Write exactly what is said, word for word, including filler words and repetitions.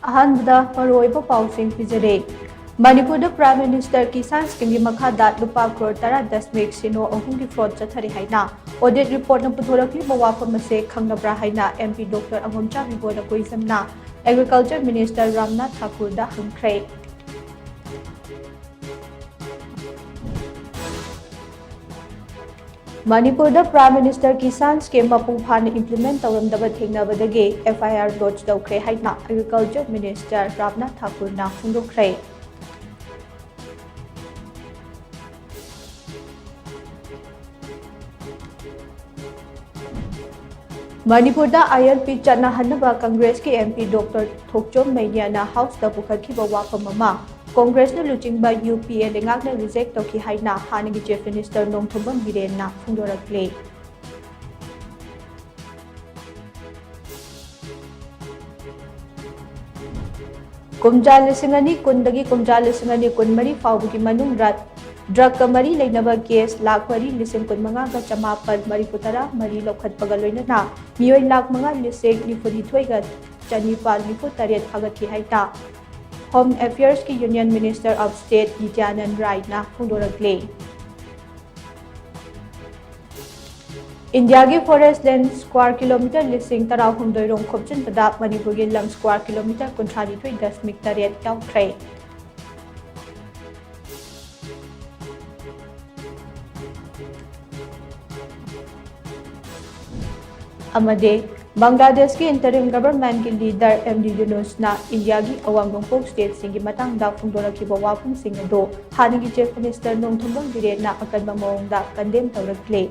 ꯑꯍꯥꯟꯕꯗ ꯃꯔꯨꯑꯣꯏꯕ ꯄꯥꯎꯁꯤꯡ ꯄꯤꯖꯔꯦ꯫ ꯃꯅꯤꯄꯨꯔꯗ Prime Minister Kisan Scheme ꯒꯤ ꯃꯈꯥꯗ ꯂꯨꯄꯥ ꯀ꯭ꯔꯣꯔ ꯇꯔꯥ ꯗꯁꯃꯤꯛ ꯁꯤꯅꯣ ꯑꯍꯨꯝꯒꯤ fraud ꯆꯠꯊꯔꯤ ꯍꯥꯏꯅ audit report ꯅ ꯄꯨꯊꯣꯔꯛꯂꯤꯕ ꯋꯥꯐꯝ ꯑꯁꯤ ꯈꯪꯂꯕ꯭ꯔꯥ ꯍꯥꯏꯅ M P Doctor ꯑꯉꯣꯝꯆꯥ ꯕꯤꯕꯣꯏꯅ ꯀꯣꯏꯖꯝꯅ Agriculture Minister Ramnath ꯊꯥꯀꯨꯔꯗ ꯍꯪꯈ꯭ꯔꯦ꯫ ꯃꯅꯤꯄꯨꯔꯗ Prime Minister Kisan Scheme ꯃꯄꯨꯡ ꯐꯥꯅ implement ꯇꯧꯔꯝꯗꯕ ꯊꯦꯡꯅꯕꯗꯒꯤ F I R lodge ꯇꯧꯈ꯭ꯔꯦ ꯍꯥꯏꯅ Agriculture Minister ꯔꯥꯝꯅꯥꯊ ꯊꯥꯀꯨꯔꯅ ꯐꯣꯡꯗꯣꯛꯈ꯭ꯔꯦ꯫ ꯃꯅꯤꯄꯨꯔꯗ I L P ꯆꯠꯅꯍꯟꯅꯕ ꯀꯪꯒ꯭ꯔꯦꯁꯀꯤ M P Doctor Thokchom ꯃꯩꯅ꯭ꯌꯥꯅ House ꯇ ꯄꯨꯈꯠꯈꯤꯕ ꯋꯥꯐꯝ ꯑꯃ ꯀꯪꯒ꯭ꯔꯦꯁꯅ ꯂꯨꯆꯤꯡꯕ U P A ꯂꯩꯉꯥꯛꯅ reject ꯇꯧꯈꯤ ꯍꯥꯏꯅ ꯍꯥꯟꯅꯒꯤ Chief Minister ꯅꯣꯡꯊꯣꯝꯕꯝ ꯕꯤꯔꯦꯟꯅ ꯐꯣꯡꯗꯣꯔꯛꯂꯤ꯫ ꯀꯨꯝꯖꯥ ꯂꯤꯁꯤꯡ ꯑꯅꯤ ꯀꯨꯟꯗꯒꯤ ꯀꯨꯝꯖꯥ ꯂꯤꯁꯤꯡ ꯑꯅꯤ ꯀꯨꯟꯃꯔꯤ ꯐꯥꯎꯕꯒꯤ ꯃꯅꯨꯡꯗ drug ꯀ ꯃꯔꯤ ꯂꯩꯅꯕ case ꯂꯥꯈ ꯃꯔꯤ ꯂꯤꯁꯤꯡ ꯀꯨꯟꯃꯉꯥꯒ ꯆꯃꯥꯄꯜ ꯃꯔꯤꯐꯨꯇꯔꯥ ꯃꯔꯤ ꯂꯧꯈꯠꯄꯒ ꯂꯣꯏꯅꯅ ꯃꯤꯑꯣꯏ ꯂꯥꯈ ꯃꯉꯥ ꯂꯤꯁꯤꯡ ꯅꯤꯐꯨꯅꯤꯊꯣꯏꯒ ꯆꯅꯤꯄꯥꯜ ꯅꯤꯐꯨꯇꯔꯦꯠ ꯐꯥꯒꯠꯈꯤ ꯍꯥꯏꯅ Home Affairs ꯀꯤ Union Minister of State ꯅꯤꯇ꯭ꯌꯥꯅꯟꯗ ꯔꯥꯏꯅ ꯐꯣꯡꯗꯣꯔꯛꯂꯤ꯫ ꯏꯟꯗꯤꯌꯥꯒꯤ forest land square kilometre ꯂꯤꯁꯤꯡ ꯇꯔꯥꯍꯨꯝꯗꯣꯏ ꯔꯣꯝ ꯈꯣꯝꯖꯤꯟꯕꯗ ꯃꯅꯤꯄꯨꯔꯒꯤ ꯂꯝ square kilometre ꯀꯨꯟꯊ꯭ꯔꯥ ꯅꯤꯊꯣꯏ ꯗꯁꯃꯤꯛ ꯇꯔꯦꯠ ꯌꯥꯎꯈ꯭ꯔꯦ꯫ ꯑꯃꯗꯤ ꯕꯪꯒ꯭ꯂꯥꯗꯦꯁꯀꯤ interim government ꯀꯤ leader M D ꯌꯨꯅꯨꯁꯅ ꯏꯟꯗꯤꯌꯥꯒꯤ ꯑꯋꯥꯡ ꯅꯣꯡꯄꯣꯛ state ꯁꯤꯡꯒꯤ ꯃꯇꯥꯡꯗ ꯐꯣꯡꯗꯣꯔꯛꯈꯤꯕ ꯋꯥꯐꯝꯁꯤꯡ ꯑꯗꯨ ꯍꯥꯟꯅꯒꯤ Chief Minister ꯅꯣꯡꯊꯣꯝꯕꯝ ꯕꯤꯔꯦꯟꯅ ꯑꯀꯟꯕ ꯃꯑꯣꯡꯗ condemn ꯇꯧꯔꯛꯂꯦ꯫